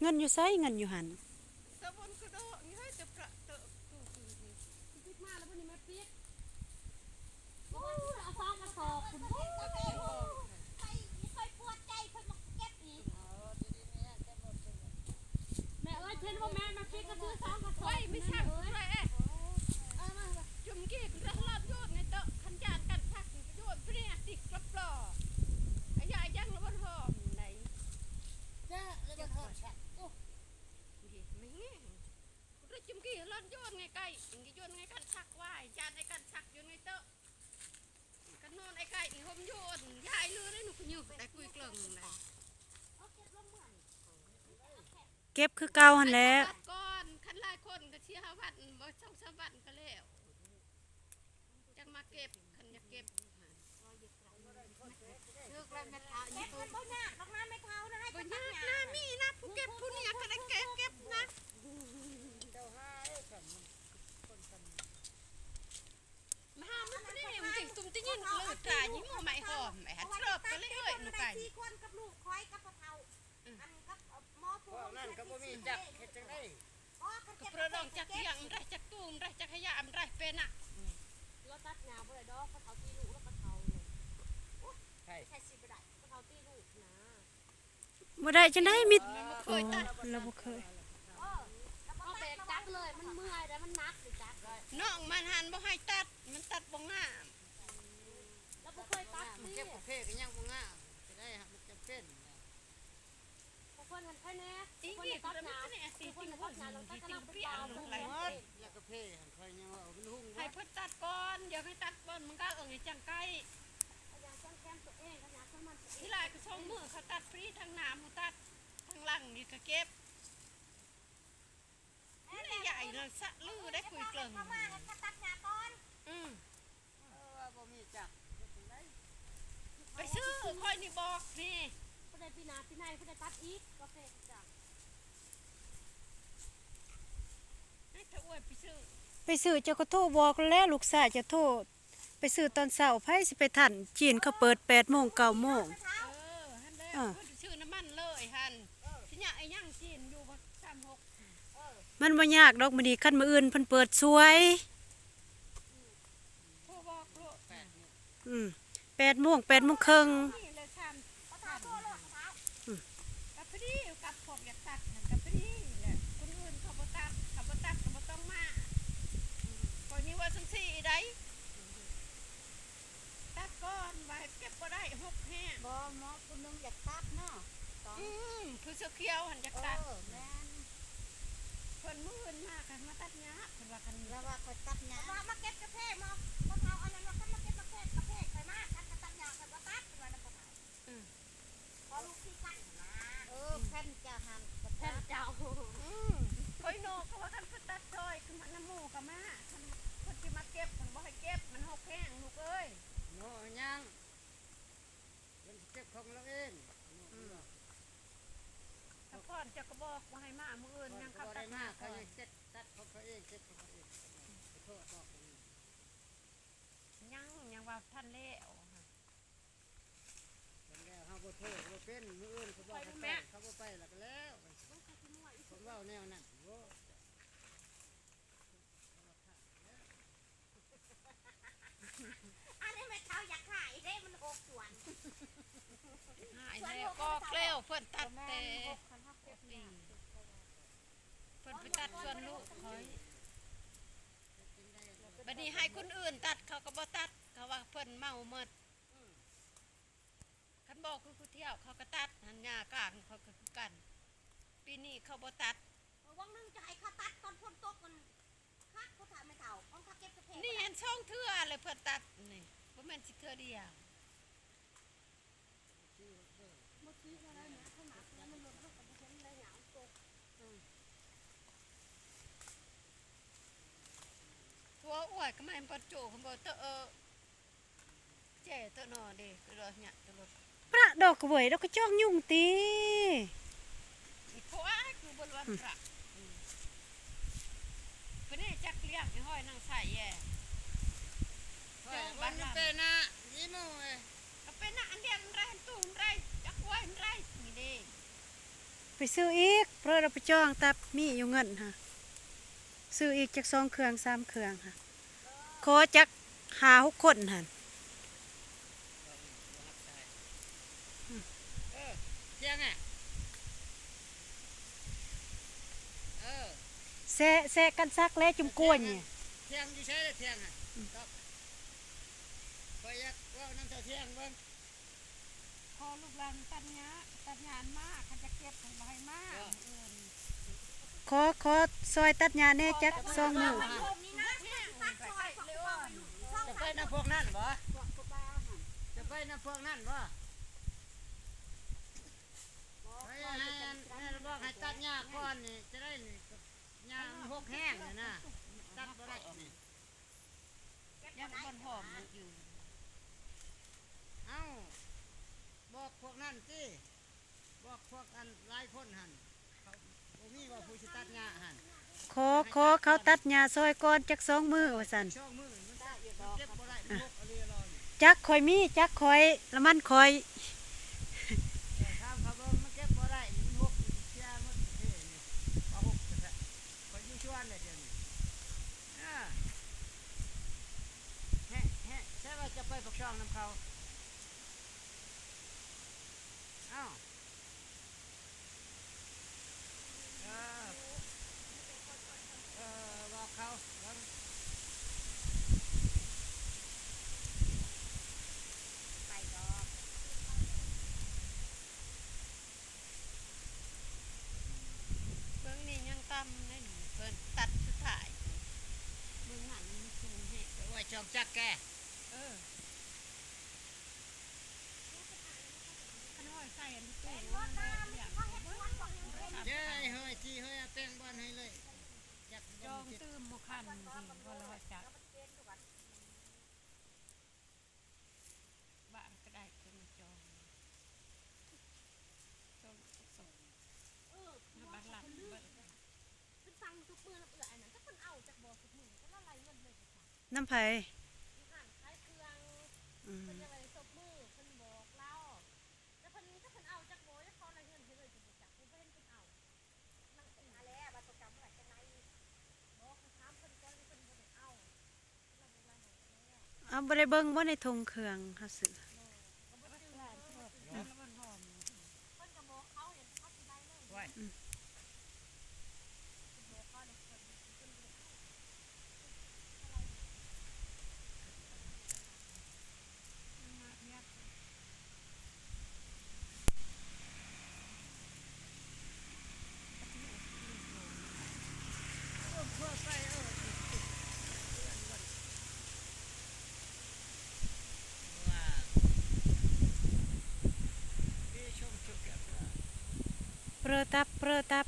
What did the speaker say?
ເງິນຢູ່ໃສ? ເງິນຢູ່ຫັ້ນ. ຕະບົນກະດອກນີ້ເຮີ້ຍ ແຕ່ພະເຕີຕູ້ຄືນີ້ ປິດມາແລ້ວບໍ່ນີ້ ມາປິດ. ໂອ້ຍ ເອົາສອງກະສອບພຸ້ນ. ໂອ້ຍ ໄປ ຂ້ອຍປວດໃຈ ຂ້ອຍມາເກັບອີກ. ແມ່ເອີຍ ເຫັນບໍ່ແມ່ ມາປິດກະຖືສອງກະສອບ. ໂອ້ຍ ໄມ່ຊ່າງເອີຍ ຈຸ່ມກີບລະລອດໂຍນໃນໂຕະ ຄັນຈານກັນຊັກໂຍນໄປນີ້ຕິກລອບໆ ອາຍາຍັງລະບໍ່ຮອມໃດ. ໂອ້ຍ ແມ່ ລະຈຸມກີ້ລອນໂຍນໄງໄກ່ ໂຍນໄງກັນຊັກໄວ້ ຈານໄອ້ກັນຊັກຢູ່ໃນໂຕະ ກັນນອນໄອ້ໄກ່ນີ້ຫົ່ມໂຍນ ຢາຍລືໄດ້ໜູກຍືກໄດ້ກຸຍເກິ່ງໄດ້. ເກັບຄືເກົ່າຫັ້ນແຫຼະ ຄັນຫຼາຍຄົນກະເສຍຫ້າວັນ ບໍ່ສອງສາມວັນກະແລ້ວ. ຈັກມາເກັບ ຄັນຢາກເກັບ ຖືກແລ້ວແມ່ເຖົ້າ ເກັບມັນບໍ່ຍາກດອກນະແມ່ເຖົ້ານະ ໃຫ້ ບໍ່ຍາກນະ ມີນະ ຜູ້ເກັບຜູ້ນີ້ກະໄດ້ເກັບ ເກັບນະ. ມາຫາມັນນີ້ ມັນຈຶ່ງຕຸມຕິຍິງເລີຕາຍິງໝໍໄມ້ຫອມ ໄອ້ຫັນເສີບກະເລີຍເອີຍ ໜູໄກ່ ສີ່ຄົນກັບລູກຂ້ອຍກັບພໍ່ເຖົ້າ. ອືມ ອັນກັບໝໍຜູ້ ພວກນັ້ນກະບໍ່ມີຈັກເຮັດຈັ່ງໃດ ກະບໍ່ໄດ້ຈັກລ້ຽງ ມັນໄດ້ຈັກຕູ້ ມັນໄດ້ຈັກຂະຫຍາ ມັນໄດ້ເປັນນະ. ລາວຕັດຫຍ້າບໍ່ໄດ້ດອກ ເຂົາເຖົ້າຕີລູກ ລາວກະເຖົ້າເລີຍ. ໂອ້ຍ ໃຜ ໃຜຊິບໍ່ໄດ້ ເຂົາເຖົ້າຕີລູກຫັ້ນນາ. ບໍ່ໄດ້ຈັ່ງໃດ ມີ ມັນບໍ່ເຄີຍຕັດ ລາວບໍ່ເຄີຍ. ເອີ ເອົາແບກຈັບເລີຍ ມັນເມື່ອຍແລ້ວ ມັນໜັກ ຈັບເລີຍ. ນ້ອງມັນຫັ້ນບໍ່ໃຫ້ຕັດ ມັນຕັດບໍ່ງາມ ລາວບໍ່ເຄີຍຕັດ ເກັບກະເພກະຍັງບໍ່ງາມ ຈະໄດ້ຫາກມັນຈຳເປັນ. ພວກເພິ່ນຫັ້ນໃຜແນ່ ພວກເພິ່ນຕັດຫຍ້າ ພວກເພິ່ນຕັດຫຍ້າ ລະຕັດກະນຳເປັນປາວ ແລ້ວກະເພຫັ້ນ ຂ້ອອຍຍັງວ່າມັນຮຸ່ງ ໃຫ້ເພິ່ນຕັດກ່ອນ ຢ່າໄປຕັດບ່ອນມັນກະເອີ່ງໃຫ້ຈັ່ງໃກ້ ຢ່າງແຄມຕົວເອງ ຂະຫຍາດຂອງມັນ ທີຫຼາຍກະສອງມື້ເຂົາຕັດຟຣີ ທັງໜ້າບໍ່ຕັດ ທັງຫຼັງນີ້ກະເກັບ. ມັນໃຫຍ່ລະສະລືໄດ້ຄຸຍເກິ່ງ ເຂົາມາໃຫ້ເຂົາຕັດຫຍ້າກ່ອນ. ອືມ ເອີ ບໍ່ມີຈັກ ເຮັດຈັ່ງໃດ ໄປຊື້ ຂ້ອຍນີ້ບອກນີ້ ຜູ້ໃດປີໜ້າປີໃນຜູ້ໃດຕັດອີກ ກະເພກະຈັກ ໃຫ້ຕາອວຍໄປຊື້ ໄປຊື້ ເຈົ້າກະໂທບອກແລ້ວ ລູກຊາຍເຈົ້າໂທ ໄປຊື້ຕອນເຊົ້າ ໃຜຊິໄປທັນ ຈີນເຂົາເປີດແປດໂມງ ເກົ້າໂມງ. ເອີ ຫັ້ນແຫຼະ ເອີ ຊື້ນ້ຳມັນເລີຍຫັ້ນ ຊິຍາກອີຫຍັງ ຈີນຢູ່ບໍ່ສາມຫົກ. ມັນບໍ່ຍາກດອກ ມື້ນີ້ ຄັນມື້ອື່ນເພິ່ນເປີດສວຍ ໂທບອກໂລດ. ອືມ ແປດໂມງ ແປດໂມງເຄິ່ງ ນີ້ແຫຼະ ສາມ ອືມ ກະພໍດີ ກັບພວກຢາກຕັດຫັ້ນກະພໍດີແຫຼະ ຄົນອື່ນເຂົາບໍ່ຕັດ ເຂົາບໍ່ຕັດກະບໍ່ຕ້ອງມາ ຂ້ອຍນີ້ວ່າຈັ່ງຊີ້ໃດ ຕັດກ່ອນ ວ່າເກັບບໍ່ໄດ້ ຫົກແຮງ. ບໍ່ ໝໍຜູ້ໜຶ່ງຢາກຕັດເນາະ ອືມ ຜູ້ເສື້ອຂຽວຫັ້ນຢາກຕັດ ເອີ ແມ່ນ ເພິ່ນມື້ອື່ນມາກະມາຕັດຫຍ້າ ເພິ່ນວ່າຄັນ ລາວວ່າຂ້ອຍຕັດຫຍ້າ ລາວມາເກັບກະເພ ໝໍ ພໍ່ເຖົ້າອັນນັ້ນວ່າຄັນມາເກັບມາແພກກະເພ ຂ້ອຍມາ ຄັນກະຕັດຫຍ້າຂ້ອອຍບໍ່ຕັດ ເພິ່ນວ່ານຳພໍ່ເຖົ້າ. ອືມ ພໍລູກຕີກັນຫັ້ນນາ ເອີ ແຜ່ນເຈົ້າຫັ້ນ ແຜ່ນເຈົ້າ ອືມ ຂ້ອຍໂນກະວ່າຄັນເພິ່ນຕັດຊອຍ ຄືມານຳໝູ່ກະມາ ຄັນເພິ່ນຊິມາເກັບ ເພິ່ນບໍ່ໃຫ້ເກັບ ມັນຫົກແຮງລູກເອີຍ ໂນຫຍັງ ເພິ່ນຊິເກັບຂອງລາວເອງ. ອືມ ສະພອນເຈົ້າກະບອກວ່າໃຫ້ມາມື້ອື່ນ ຍັງເຂົາຕັດຫຍ້າ ເຂົາຍັງເກັບຕັດຂອງເຂົາເອງ ເກັບຂອງເຂົາເອງ ໄປໂທດບອກ ຍັງ ຍັງວ່າທັນແລ້ວ ແລ້ວເຮົາບໍ່ໂທດບໍ່ເປັນ ມື້ອື່ນເຂົາບອກໃຫ້ໄປ ເຂົາບໍ່ໄປລະກະແລ້ວ ເຂົາເວົ້າແນວນັ້ນ. ໂອ້ ອັນນີ້ແມ່ເຖົ້າຢາກຫາຍເດ້ ມັນຫົກສວນ ຫາຍແລ້ວ ກອກແລ້ວ ເພິ່ນຕັດແຕ່ ເພິ່ນໄປຕັດສວນລູກຂ້ອຍ ບາດນີ້ໃຫ້ຄົນອື່ນຕັດ ເຂົາກະບໍ່ຕັດ ເຂົາວ່າເພິ່ນເມົາໝົດ. ອືມ ຄັນບໍ່ຄືຜູ້ທ່ຽວເຂົາກະຕັດຫັ້ນ ຫຍ້າກາງເຂົາກະຄືກັນ ປີນີ້ເຂົາບໍ່ຕັດ. ເອີ ຫວ່າງໜຶ່ງຈະໃຫ້ເຂົາຕັດຕອນຝົນຕົກ ມັນຄັກ ຜູ້ເຖົ້າແມ່ເຖົ້າ ຂອງເຂົາເກັບກະເພ ນີ້ຫັ້ນສອງເທື່ອແລ້ວເພິ່ນຕັດນີ້ ບໍ່ແມ່ນຊິເທື່ອດຽວ. ບໍ່ຕິດແລ້ວນະ ຄັນໝາກມັນຫຼຸດ ເຮົາກະບໍ່ເຫັນໄດ້ຫຍັງຕົກ. ອືມ ຜົວອວດກະແມ່ນປະໂຈກ ບໍ່ເຕີ ເອີ ແຈໂຕໜໍ່ເດ ກະດອກຫຍ້າໂຕລົດ ປະດອກກະເວີຍ ດອກກະຈອກຍຸງຕິ ອີໂພອ້າຍ ຄືບໍ່ລວນພະ ອືມ ເພິ່ນນີ້ຈັກລ້ຽງໃຫ້ຫ້ອຍນາງໃສ່ແອ ເຈົ້າບ້ານລຳ ເປັນນະ ອີໂມ ກະເປັນນະ ອັນດຽວອັນໃດ ອັນຕູ້ອັນໃດ ຈັກອວຍອັນໃດ ນີ້ເດ. ໄປຊື້ອີກ ເພາະວ່າໄປຈອງ ແຕ່ມີຢູ່ເງິນຫັ້ນ ຊື້ອີກຈັກສອງເຄື່ອງສາມເຄື່ອງຫັ້ນ ຂໍຈັກຫ້າຫົກຄົນຫັ້ນ. ເອີ ທຽງອະ ເອີ ແຊະ ແຊະກັນສັກແລ ຈຸມກວນນີ້ ທຽງຢູ່ໃສລະ ທຽງຫັ້ນ? ອືມ ຂ້ອຍຢາກເວົ້ານຳເຈົ້າທຽງເບິ່ງ. ຂໍລູກຫຼານຕັດຫຍ້າ ຕັດຫຍ້າອັນມາ ຄັນຈະເກັບ ເພິ່ນບໍ່ໃຫ້ມາ ເອີ ມື້ອື່ນ ຂໍ ຂໍຊ່ອຍຕັດຫຍ້າແດ່ຈັກສອງມື້. ຈະໄປນຳພວກນັ້ນບໍ່? ຈະໄປນຳພວກນັ້ນບໍ່? ໄປໃຫ້ແມ່ນ ແມ່ນບອກໃຫ້ຕັດຫຍ້າກ່ອນນີ້ ຈະໄດ້ນີ້ ຫຍ້າມັນຫົກແຮງນີ້ນະ ຕັດບໍ່ໄດ້ນີ້. ຍັງບໍ່ພ້ອມຢູ່. ເອົ້າ ບອກພວກນັ້ນຕິ ບອກພວກອັນຫຼາຍຄົນຫັ້ນ ເຂົາບໍ່ມີວ່າຜູ້ຊິຕັດຫຍ້າຫັ້ນ. ຂໍ ຂໍເຂົາຕັດຫຍ້າຊ່ອຍກ່ອນຈັກສອງມື້ວ່າຊັ້ນ. ສອງມື້ມັນຕັດ ມັນເກັບບໍ່ໄດ້ ມັນຫົກອະລີລອ. ຈັກຂ້ອຍມີ ຈັກຂ້ອຍ ລະມັນຂ້ອຍ. ເອີ ຖາມເຂົາເບິ່ງ ມັນເກັບບໍ່ໄດ້ ມັນຫົກ ເສຍໝົດເດ້ນີ້ ວ່າຫົກແທ້ໆ ຂ້ອຍຢູ່ສວນແລ້ວດຽວນີ້. ເອີ ແຮະ ແຮະ ໃສວ່າຈະໄປປາກຊ່ອງນຳເຂົາ? ເອົ້າ ເອີ ເອີ ບອກເຂົາເບິ່ງ ໄປດອກ. ເບິ່ງນີ້ຍັງຕ່ຳເດ້ນີ້ ເພິ່ນຕັດສຸດທ້າຍ ເບິ່ງຫັ້ນມັນສູງແຮງ. ໄປໄວ້ຈອງຈັກແກ. ເອີ ຄັນຮ້ອຍໃສ່ອັນຕູ້ ເອີ ເຮີ້ຍ ທີ່ເຮີ້ຍ ເອົາແປ້ງບ່ອນໃຫ້ເລີຍ ຈັກຈອງຕື່ມບໍ່ຄັນ ບໍ່ລອຈັກ. ບ້ານກໍໄດ້ ເພິ່ນມາຈອງ ຈອງສອງ ເອີ ເພິ່ນວ່າເຂົາເພິ່ນລືມ ເພິ່ນສັ່ງທຸກມື້ນຳເອື້ອຍນັ້ນ ຈັກເພິ່ນເອົາຈັກບໍ່ ທຸກມື້ກໍລະໄລ່ເງິນເລີຍ. ນຳໃຜ? ຢູ່ຮ້ານຂາຍເຄື່ອງ. ອືມ ເພິ່ນຍັງໄດ້ສົບມື ເພິ່ນບອກລາວ ແຕ່ເພິ່ນ ຈັກເພິ່ນເອົາຈັກບໍ່ ຈັກເຂົາໄລ່ເງິນໃຫ້ເລີຍ ເພິ່ນບໍ່ຈັກ ເພິ່ນບໍ່ເຫັນເພິ່ນເອົາ. ເອົາ ບໍ່ໄດ້ເບິ່ງບໍ່ໃນຖົງເຄື່ອງເຮົາຊື້? ເປີຕັບ ເປີຕັບ.